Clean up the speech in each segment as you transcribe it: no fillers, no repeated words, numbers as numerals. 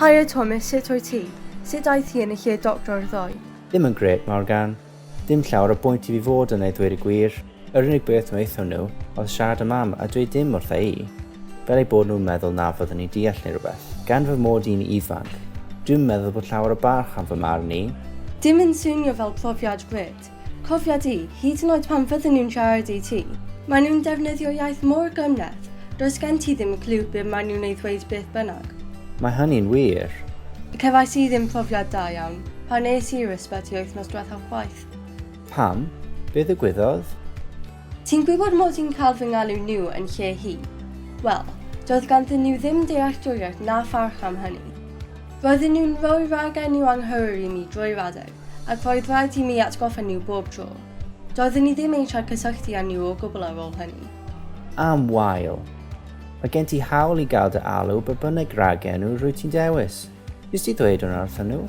Haia Thomas, sut wyt ti? Sut aeth hi yn y lle doctor ddoe? Ddim yn grêt, Morgan. Dim llawer o bwynt i fi fod yna i ddweud y gwir. Yr unig beth wnaethon nhw oedd siarad â mam a dweud dim wrtha i. Fel eu bod nhw'n meddwl na fyddwn i'n deall neu rhywbeth. Gan fy mod i'n ifanc, dwi'm yn meddwl bod llawer o barch am fy marn i. Dim yn swnio fel profiad grêt. Cofia di, hyd yn oed pan fydden nhw'n siarad i ti, maen nhw'n defnyddio iaith mor gymhleth, does gen ti ddim cliw be maen nhw'n ei ddweud beth bynnag. Mae hynny'n wir. Cefais i ddim profiad da iawn pan es i i'r ysbyty wythnos diwethaf chwaith. Pam? Be ddigwyddodd? Ti'n gwybod mod i'n cael fy ngalw nhw yn lle hi? Wel, doedd ganddyn nhw ddim dealltwriaeth na pharch am hynny. Roedden nhw'n rhoi rhagenw anghywir i mi drwy'r adeg, ac roedd rhaid i mi atgoffa nhw bob tro. Doeddwn i ddim eisiau cysylltu â nhw o gwbl ar ôl hynny. Am wael! Mae gen ti hawl i gael dy alw be bynnag rhagenw rwyt ti'n dewis. Nes ti ddweud hwnna wrthon nhw?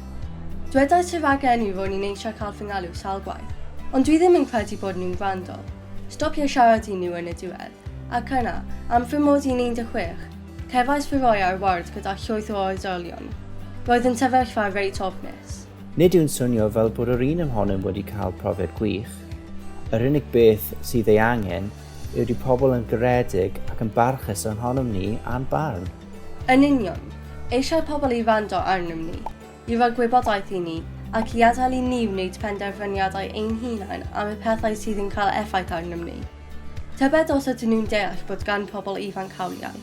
Dwedais y rhagenw ro'n i'n eisiau cael fy ngalw sawl gwaith, ond dwi ddim yn credu bod nhw'n gwrando. Stopio siarad i nhw yn y diwedd, ac yna, am fy mod i'n 16, Cefais fy rhoi ar ward gyda llwyth o oedolion. Roedd yn sefyllfa reit ofnus. Nid yw'n swnio fel bod yr un ohonom wedi cael profiad gwych. Yr unig beth sydd ei angen yw 'di pobl yn garedig ac yn barchus ohonom ni a'n barn. Yn union. Eisiau pobl i wrando arnom ni, i roi gwybodaeth i ni, ac i adael i ni wneud penderfyniadau ein hunain am y pethau sydd yn cael effaith arnom ni. Tybed os ydyn nhw'n deall bod gan pobl ifanc hawliau?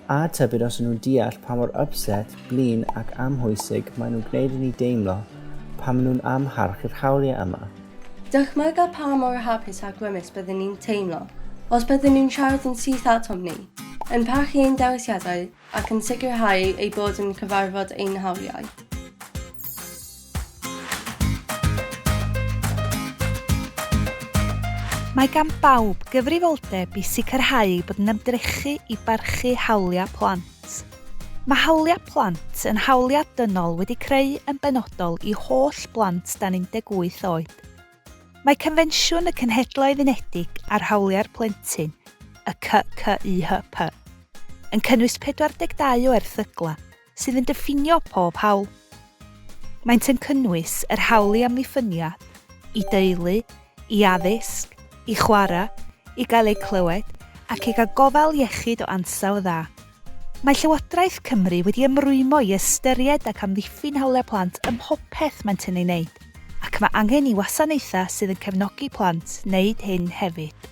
A tybed os ydyn nhw'n deall pa mor upset, blin ac amhwysig maen nhw'n gwneud i ni deimlo pan maen nhw'n amharchu'r hawliau yma. Dychmyga pa mor hapus a grymus bydden ni'n teimlo os bydden nhw'n siarad yn syth atom ni, yn parchu ein dewisiadau ac yn sicrhau eu bod yn cyfarfod ein hawliau. Mae gan bawb gyfrifoldeb i sicrhau eu bod yn ymdrechu i barchu hawliau plant. Mae hawliau plant yn hawliau dynol wedi creu yn benodol i holl blant dan 18 oed. Mae Confensiwn y Cenhedloedd Unedig ar Hawliau'r Plentyn, y CCUHP, yn cynnwys 42 o erthyglau sydd yn diffinio pob hawl. Maent yn cynnwys yr hawl i amddiffyniad, i deulu, i addysg, i chwarae, i gael eu clywed ac i gael gofal iechyd o ansawdd dda. Mae Llywodraeth Cymru wedi ymrwymo i ystyried ac amddiffyn hawliau plant ym mhopeth maent yn ei wneud, ac mae angen i wasanaethau sydd yn cefnogi plant wneud hyn hefyd.